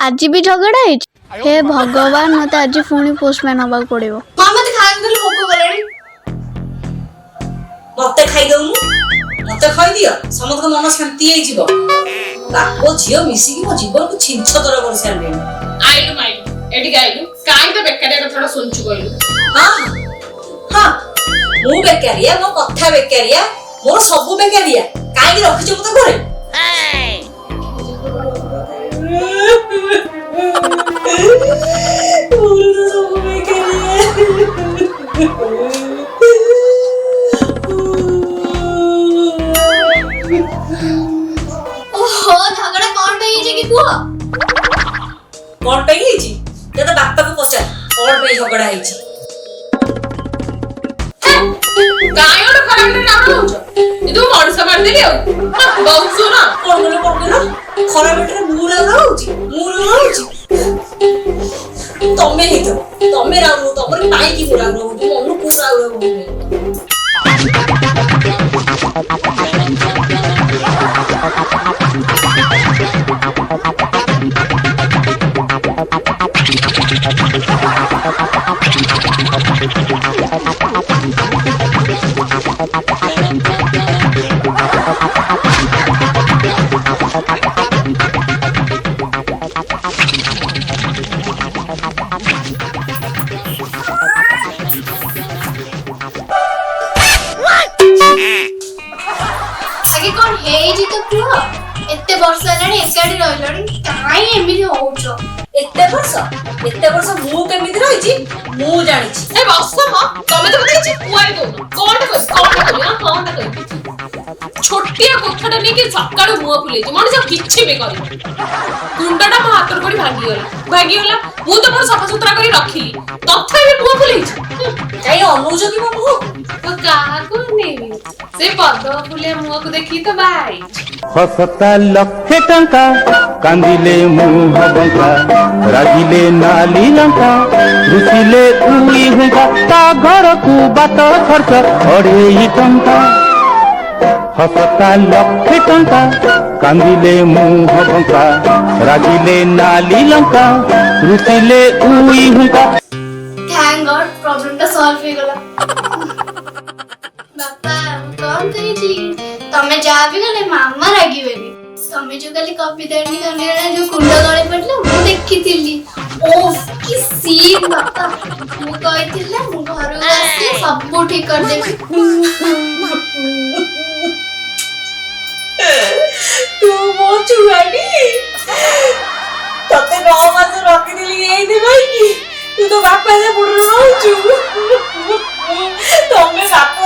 ଆଜି ବି ଝଗଡ଼ା ହେଇଛି। ହେ ଭଗବାନ, ମତେ ଆଜି ପୁଣି ପୋଷ୍ଟମ୍ୟାନ ହବାକୁ ପଡିବ। ମା, ମତେ ଖାଇବାକୁ ଦେଲେ, ଭୋକ କଲାଣି। ମତେ ଖାଇଦଉନୁ, ମତେ ଖାଇଦିଅ, ସମସ୍ତଙ୍କ ମନ ଶାନ୍ତି ହେଇଯିବ। ବାପ ଝିଅ ମିଶିକି ମୋ ଜୀବନକୁ ଛିଞ୍ଚତର କରିସାରିଲେଣି। ଆଇଲୁ ମାଇଲୁ, ଏଠିକି ଆଇଲୁ କାହିଁ? ତ ବେକାରିଆ କଥାଟା ଶୁଣୁଛୁ କହିଲୁ। ହଁ ହଁ, ମୁଁ ବେକାରିଆ, ମୋ କଥା ବେକାରିଆ, ମୋର ସବୁ ବେକାରିଆ। କାହିଁକି ରଖିଛ ମତେ ଘରେ? ମୋର ତ ସବୁ ବେକାରିଆ। ଓହୋ, ଝଗଡ଼ା କଣ ପାଇଁ ହେଇଛି କି କୁହ? କଣ ପାଇଁ ହେଇଛି? ଯା ତ ବାପାକୁ ପଚାର କଣ ପାଇଁ ଝଗଡା ହେଇଛି। କାହିଁ ଗୋଟେ ଖରାପ ରାଉଳ ହଉଛ? ଏ ତୁ ମଣିଷ ମାରିଦେଲି ଆଉ ବହୁତ ଶୁଣ। କଣ କହିଲ, କଣ କହିଲ? ଖରା ବେଟରେ ମୁଁ ରାଉର ହଉଛି? ମୁଁ ରାଉର ହଉଛି? ତମେ ହେଇଥିବ, ତମେ ରାଉର। ତମର ପାଇଁକି ମୁଁ ରାଉର ହଉଛି? ମନକୁ ରାଉର ହଉନି। ଆଗେ କଣ ହେଇଛି ତ କୁହ। ଏତେ ବର୍ଷ ହେଲାଣି ଏକାଠି ରହିଲଣି, କାଇଁ ଏମିତି ହଉଛ? ଏତେ ବର୍ଷ, ଏତେ ବର୍ଷ ମୁଁ କେମିତି ରହିଛି ମୁଁ ଜାଣିଛି। ଏ ବସ ମ, ତମେ ତ ମତେ କିଛି କୁହାଇ ଦଉନ। କଣଟା କହିବି, କଣଟା କହିବି, ହଁ କଣଟା କହିବି? ଛୋଟିଆ କୋଠାଟା ନେଇକି ସକାଳୁ ମୁହଁ ଫୁଲେଇଛି। ମଣିଷ କିଛି ବି କରିବ। କୁଣ୍ଡଟା ମୋ ହାତରୁ ପଡି ଭାଙ୍ଗିଗଲା, ଭାଙ୍ଗିଗଲା। ମୁଁ ତ ମୋର ସଫାସୁତୁରା କରି ରଖିଲି, ତଥାପି ମୁହଁ ଫୁଲେଇଛି। କାହିଁ ଅନଉଛ କି ମୋ ମୁହଁକୁ? ତ କାହାକୁ ଅନେଇବି? ସେ ପଦ୍ମ ଫୁଲିଆ ମୁହଁକୁ ଦେଖିକି ତ ବାହା ହେଇଛି। ହସତା ଲକ୍ଷେ ଟଙ୍କା, କାନ୍ଦିଲେ ମୁହଁ ବଙ୍କା, ରାଗିଲେ ନାଲି ଲଙ୍କା, ରୁଷିଲେ ଉଇ ହୁଙ୍କା, ତା ଘରକୁ ବାଟ ଖର୍ଚ୍ଚ 2.5 ଟଙ୍କା। ହସତା ଲକ୍ଷେ ଟଙ୍କା, କାନ୍ଦିଲେ ମୁହଁ ବଙ୍କା, ରାଗିଲେ ନାଲି ଲଙ୍କା, ରୁଷିଲେ ଉଇ ହୁଙ୍କା। Thank ଗଡ୍, ପ୍ରୋବ୍ଲେମ ଟା ସଲଭ ହେଇଗଲା। ବାପା, ମୁଁ କଣ କହିଥିଲି? ତମେ ଯାହା ବି କଲେ ମାମା ରାଗିବେନି। ତମେ ଯୋଉ କାଲି କବିତା ଆଣି କାନ୍ଦିଲା, ଯୋଉ କୁଣ୍ଡ ତଳେ ପଡିଲା, ମୁଁ ଦେଖିଥିଲି। ଓଫ, କି ସିନ୍! ବାପା, ମୁଁ କହିଥିଲି ନା, ମୁଁ ଘରକୁ ଆସିଲେ ସବୁ ଠିକ କରିଦେବି। ତୁ ମୋ ଛୁଆଟି, ତତେ 9 ମାସ ରଖିଥିଲି ଏଇଥିପାଇଁ କି ତୁ ତୋ ବାପା ସେପଟରୁ ରହୁଛୁ। ତମେ ବାପା